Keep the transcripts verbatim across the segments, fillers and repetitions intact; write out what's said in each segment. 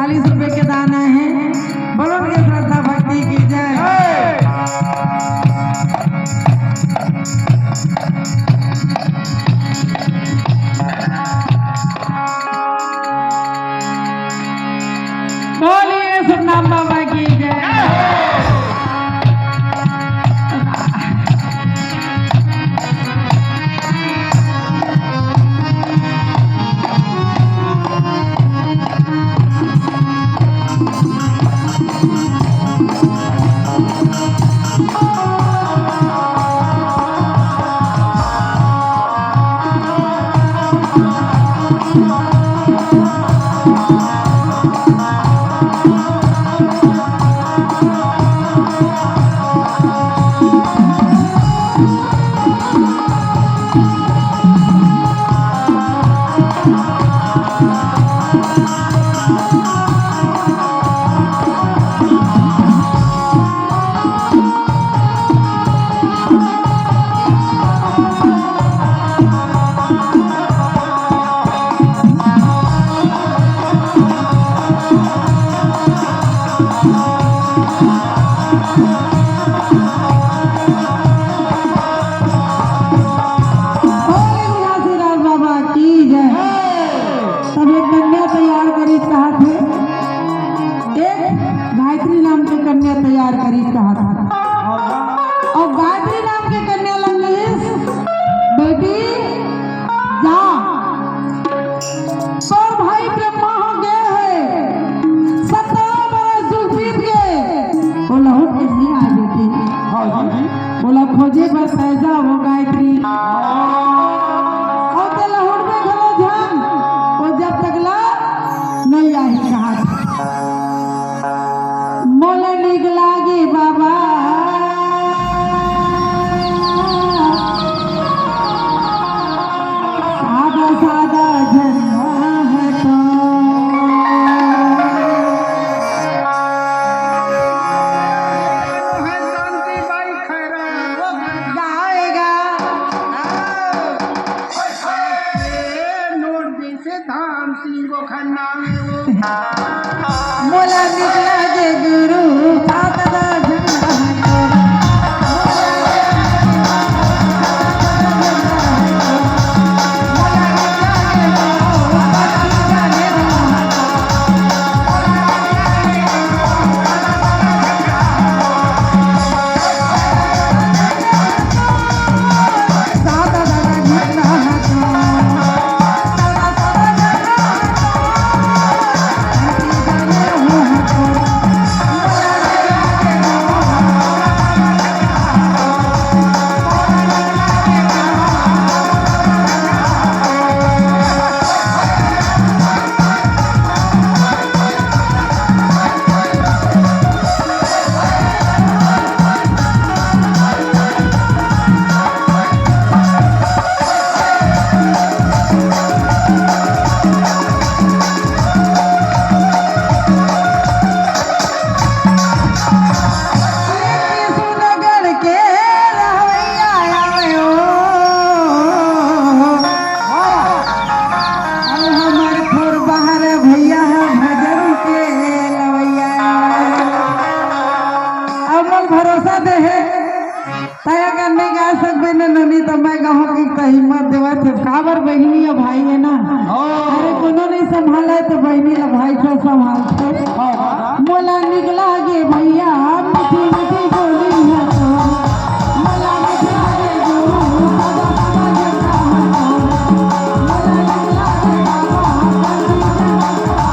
चालीस रुपए के दान आए हे। बोलो भैया, श्रद्धा भक्ति की जय। बोलिए सतनाम बाबा की जय। बोले बिहारी राज बाबा की जय। तब एक कन्या तैयार करी कहा थे, एक गायत्री नाम के कन्या तैयार करी कहा था। और गायत्री नाम के कन्या लंगेश, बेटी जा, तोर भाई ब्रह्मा हो गए है, सत्रह बरस दुख बीत गए, वो लहुट के नहीं आए बेटी। हाँ जी। बोला खोजे बर पैसा हो गायत्री। और ते लहुट में घलो झन, वो जब तक ला नहीं आही कहा। मोला निक लागे बाबा, सादा सादा झंडा है तो। गाएगा। नोट जैसे धाम सिंह वो खन्ना में वो। मोला निकला जे गुरु, पापदा झंडा है तो। कृष्णगढ़ के रहवैया आवे हो। अउ हमर थोर बाहर भैया ह भजन के लवैया। अउ मोल भरोसा दे हे, तैं अगर नहीं गा सकबे न नोनी, त मैं गाहूँ कि त हिम्मत देवत हे। काबर बहिनी अउ भाई हे ना। हाँ। अरे कोनो नहीं संभाला हे त बहिनी ला भाई सब संभालथे। हाँ, हाँ। मोला निक लागे भैया, मीठी मीठी बोली है तो। मोला निक लागे गुरु, सदा सदा जगता है तो। मोला निक लागे बाबा, सदा सदा जगता है तो।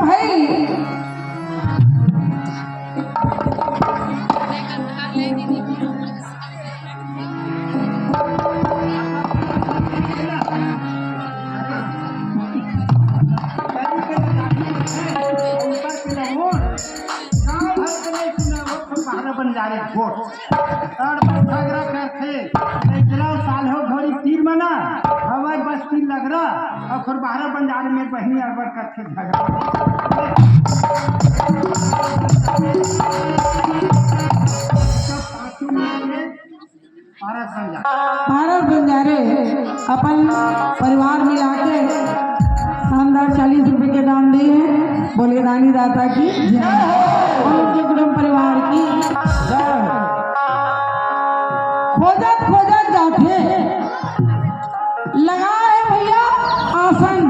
भाई, झगड़ा करथे, एकरा साल हो घोड़ी तीर मना, हवय बस्ती लगरा, अउ खुरबारा बंजारे में बहिनी अड़बड़ करथे झगड़ा। भारत बंजारे अपन परिवार मिला के शानदार चालीस रुपए के दान दिए हैं। बोले दानी दाता की जय। और उनके कुटुंब परिवार की जय। खोजत खोजत जाथे, लगा है भैया आसन।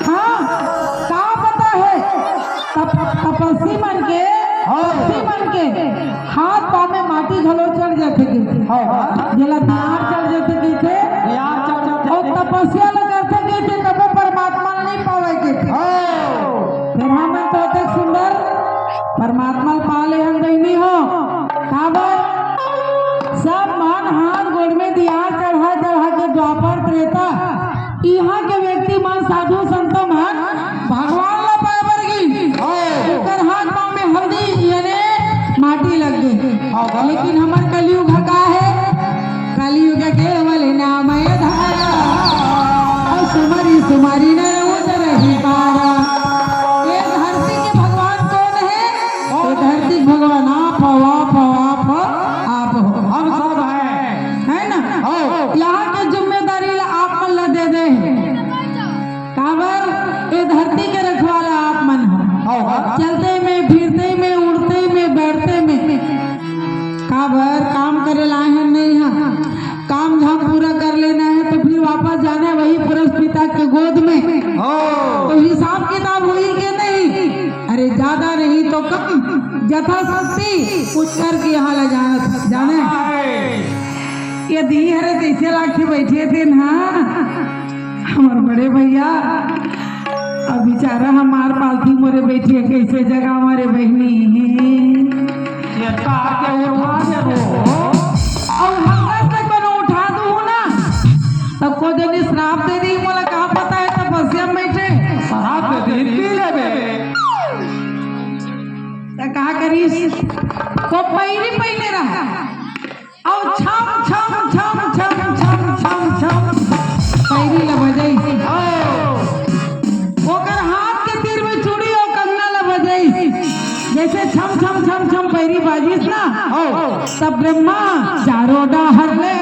हाँ, का पता है तप-, तपस्वी मन के, हाँ। तपस्वी मन के हाथ पाँव में माटी घलो चढ़ जाथे कहिथे। हाँ, हाँ। जेला दियार चढ़ जाथे कहिथे। दियार चढ़ जाथे। अउ तपस्या ल करथे कहिथे, तबो परमात्मा ल नहीं पावे कहिथे। हाँ। फेर हमन तो अतेक सुंदर परमात्मा ल पा ले हन बहिनी हो। काबर? सब मन हाथ गोड़ में दियार चढ़ा चढ़ा के द्वापर त्रेता इहाँ के व्यक्ति मन, साधु संत मन भगवान ला पाए बर गिन। हाँ। ओकर हाथ पाँव में हल्दी याने माटी लग गे। हाँ, हाँ। लेकिन हमर कलयुग ह का हे? कलयुग केवल नाम ए धारा, अउ सुमरि सुमरि नर उतरहि पारा। ए धरती के भगवान कोन हे? ए धरती के भगवान आप हो, आप हो, आप हो, आप हो। हम सब हैं। है ना? हाँ। यहाँ के जिम्मेदारी ला आप मन ला दे दे हे। काबर? ए धरती के रखवाला आप मन हो। हाँ, हाँ। चलते में, फिरते में, उठते में, बैठते में। काबर? काम करे ला आए हन नहीं हा। काम धाम पूरा कर लेना है तो फिर वापस जाना है वही परस पिता के गोद में। हाँ। तो हिसाब किताब होही के नहीं? अरे, ज्यादा नहीं तो कम, यथाशक्ति कुछ करके यहाँ ले जाना था, जाने। हाय। ये दी हरे जैसे लाके बैठे थे ना, हमर बड़े भैया, अब बेचारा हमार पालथी मोरे बैठिया कैसे जगा मारे बहिनी। ये तार के उठा दे वो। अउ हमरा से कोनो उठा दूँ ना, तब को जनी श्राप दे दी, मोला का पता है तपस्या में बैठे। श्राप दे दी, पी लेबे। त का करिस? को पैरी पहने रहा। अउ छम, छम, छम, छम पैरी ल बजाइस। ओकर हाथ के तीर में चूड़ी अउ कंगना ल बजाइस। जैसे छम, छम, छम, छम पैरी बाजिस ना, तब ब्रह्मा चारों डहर ले